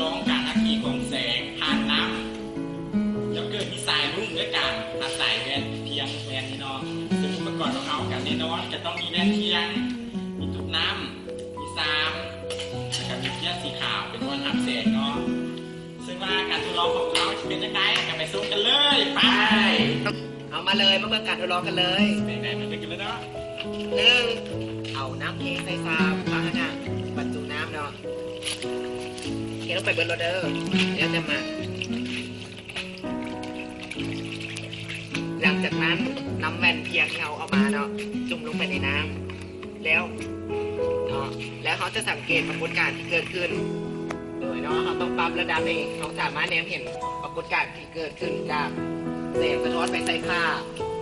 ລອງການອັກເຄຂອງແສງຜ່ານນ້ຳ ແລ້ວເກີດມີສາຍລຸ້ງດ້ວຍການອາໄສແວ່ນພຽງແວ່ນນີ້ເນາະ. ເຊິ່ງອຸປະກອນຂອງເຮົາກໍແນ່ນອນ ຈະຕ້ອງມີແວ່ນພຽງ, ມີຕຸກນ້ຳ, ມີຊາມ ແລ້ວກໍມີເຈ້ຍສີຂາວເປັນບ່ອນຮັບແສງເນາະ. ເຊິ່ງວ່າການທົດລອງຂອງເຮົາຈະເປັນຈັ່ງໃດ ກໍໄປຊົມກັນເລີຍ ໄປ! ເອົາມາເລີຍ ມາເບິ່ງການທົດລອງກັນເລີຍ. ເປັນໃດ ມາເບິ່ງກັນເລີຍເນາະ. ໜຶ່ງ ເອົານ້ຳເທໃສ່ຊາມພາຫະນະບັນຈຸນ້ຳເນາະ ເທລົງໄປເບິດໂລດເດີ ແລ້ວຈະມາ ຫຼັງຈາກນັ້ນ ນຳແວ່ນພຽງທີ່ເຮົາເອົາມາເນາະ ຈຸ່ມລົງໄປໃນນ້ຳ ແລ້ວເນາະ ແລ້ວເຮົາຈະສັງເກດປາກົດການທີ່ເກີດຂຶ້ນ ໂດຍເນາະ ເຮົາຕ້ອງປັບລະດັບໃຫ້ເຮົາສາມາດແນມເຫັນປາກົດການທີ່ເກີດຂຶ້ນຈາກແສງສະທ້ອນໄປໃສ່ຜ້າ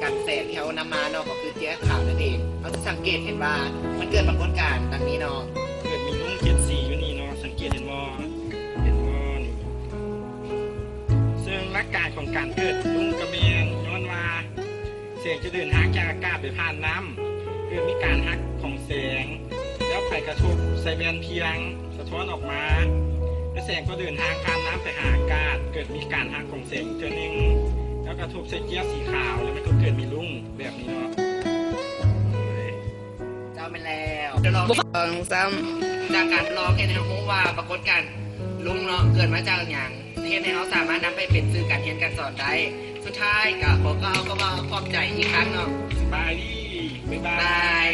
ກັນແສງທີ່ເຮົານຳມາເນາະ ກໍຄືເຈ້ຍຂາວນັ້ນເອງ. ເຮົາຈະສັງເກດເຫັນວ່າມັນເກີດປາກົດການດັ່ງນີ້ເນາະ ເກີດມີລຸ້ງເຈັດສີຢູ່ນີ້ເນາະ ສັງເກດເຫັນບໍ່? ເຫັນບໍ່ນີ້? ເຊິ່ງຫຼັກການຂອງການເກີດລຸ້ງກໍແມ່ນຍ້ອນວ່າ ແສງຈະເດີນທາງຈາກອາກາດໄປຜ່ານນ້ຳ ເກີດມີການຫັກຂອງແສງ ແລ້ວໄປກະທົບໃສ່ແວ່ນພຽງ ສະທ້ອນອອກມາ ແລະ ແສງກໍເດີນທາງຜ່ານນ້ຳໄປຫາອາກາດ ເກີດມີການຫັກຂອງແສງອີກເທື່ອໜຶ່ງ ແລ້ວກະທົບໃສ່ເຈ້ຍສີຂາວ ແລ້ວມັນກໍເກີດມີລຸ້ງແບບນີ້ເນາະ. ເຈົ້າ ແມ່ນແລ້ວ ທດລອງ ສອງ ສາມ ຈາກການທດລອງເຮັດໃຫ້ເຮົາຮູ້ວ່າປາກົດການລຸ້ງເນາະ ເກີດມາຈາກຫຍັງ ເຮັດໃຫ້ເຮົາສາມາດນຳໄປເປັນສື່ການຮຽນການສອນໄດ້. ສຸດທ້າຍກໍຂໍກ່າວຄຳວ່າຂອບໃຈອີກຄັ້ງເນາະ. ສະບາຍດີ ບາຍບາຍ ບາຍ.